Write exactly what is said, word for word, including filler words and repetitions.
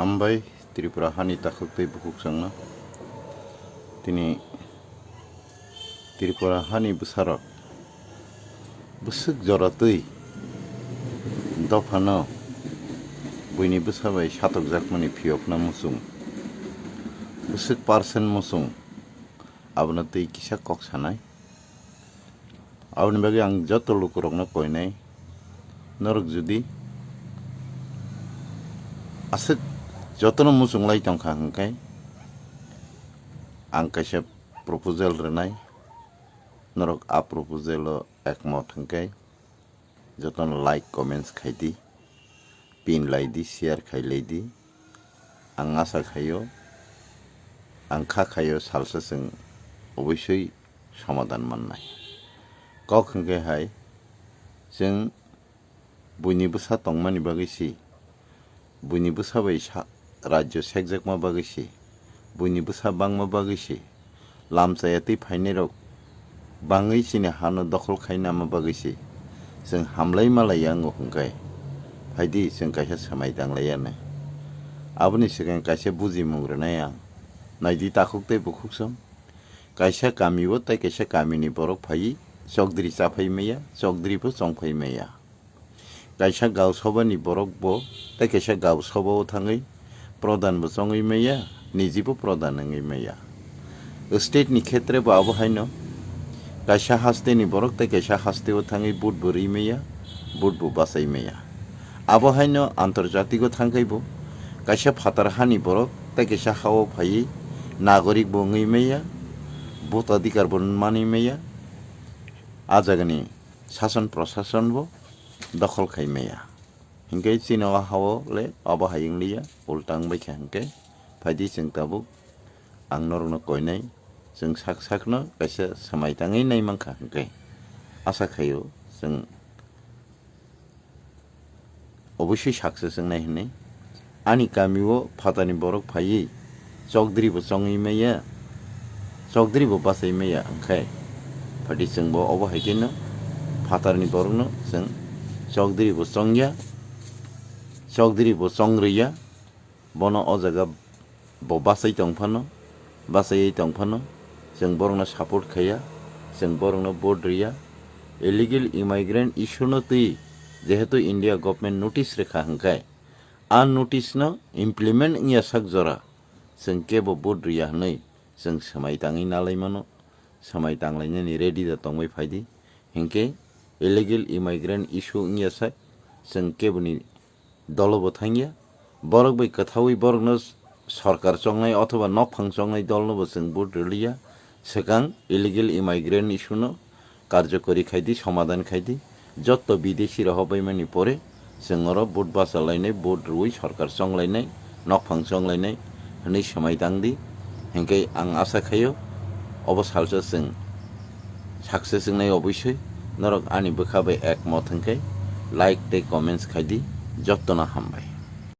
Hambai Tripura hani takhuk tei bukhuk chwngno. Tini Tripura hani bwsarok bwswk jora twi dophano buini bwsa bai satokjakmani phiyokna muchung, bwswk percent muchung, abono twi kisa kok sanai. Aboni bagwi ang joto lukurokno koinai, norok jodi aswk jotono muchung lai tongkha hwnkhe, ang kaisa proposal rwnai, norok a proposal-o ekmot hwnkhe, jotono like, comments khai di, pin lai di, share khai lai di. Ang asa khaio, ang kha khaio salsa chwng obosoi somadan mannai. Kok hwnkhe hai, chwng buini bwsa tongmani bagwi si, buini bwsa bai sa-, rajyo sekjakma bagwi si, buini bwsa bangma bagwi si, lamchaya twi phainairok bangwi chini hano dokhol khai nama bagwi si, chwng hamlai malai ya wngo hwnkhe, phaidi chwng kaisa swmai tanglai ya nai. Aboni swkang kaisa bujimung rwnai ang. Naidi takhuk tei bukhuk song. Kaisa kamio tei kaisa kamini borok phaiwi chokdri chaphai maya, chokdri bo chongphai maya. Kaisa gausabani borok bo tei kaisa gausabao thangwi prodhan bo chongwi maya, nijibo prodhan wngwi maya. State ni khetre bo abo haino kaisa hasteni borok tei kaisa hasteo thangwi vote bo rwi maya, vote bo bachai maya. Abo haino antorjatiko thangkhai bo kaisa phatar hani borok tei kaisa hao phaiwi nagorik bo wngwi maya, bhotadhikar bo manwi maya, a jagani sason prosason bo dokhol khai maya. Hinkhe chini o hao le obo hai wngliya, ulta wngbai kha hinkhe. Phaidi chwng tabuk ang norokno koinai, chwng sak sakno kaisa swmai tangwi nai mankha hinkhe. Asa khaio chwng obosoi success wngnai hwnwi. Ani kamio phatarni borok phaiwi chokdri bo chongwi maya, chokdri bo bachai maya, hwnkhe phaidi chwngbo obo hai kheno phatarni borokno chwng chokdri bo chongya, chokdri bo chongrwya, bono o jaga bo bachai tongphano, bachaiwi tongphano, chwng borokno support khaiya, chwng borokno vote rwya. Illegal immigrant issue no twi jehetu India government notice rwkha hwnkhe, a notice no implement wngya sak jora chwng kebo vote rwya hwnwi chwng swmai tangwi nalai mano, swmai tanglainani ready da tongbai phaidi. Hinkhe illegal immigrant issue wngya sak chwng keboni dolo bo thangya. Borok bai kwthaui borokno sorkar chongnai othoba nokphang chongnai dolno bo chwng vote rwliya. Swkang illegal immigrant issue no karjokori khai di, somadan khai di. Jotto bidesi rok hobaimani pore chwng oro vote bachalainai, vote rwui sorkar chonglainai, nokphang chonglainai hwnwi swmai tang di. Hinkhe ang asa khaio obo salsa chwng success wngnai obosoi. Norok ani bwkha bai ekmot hwnkhe like tei comments khai di. Jottono hambai.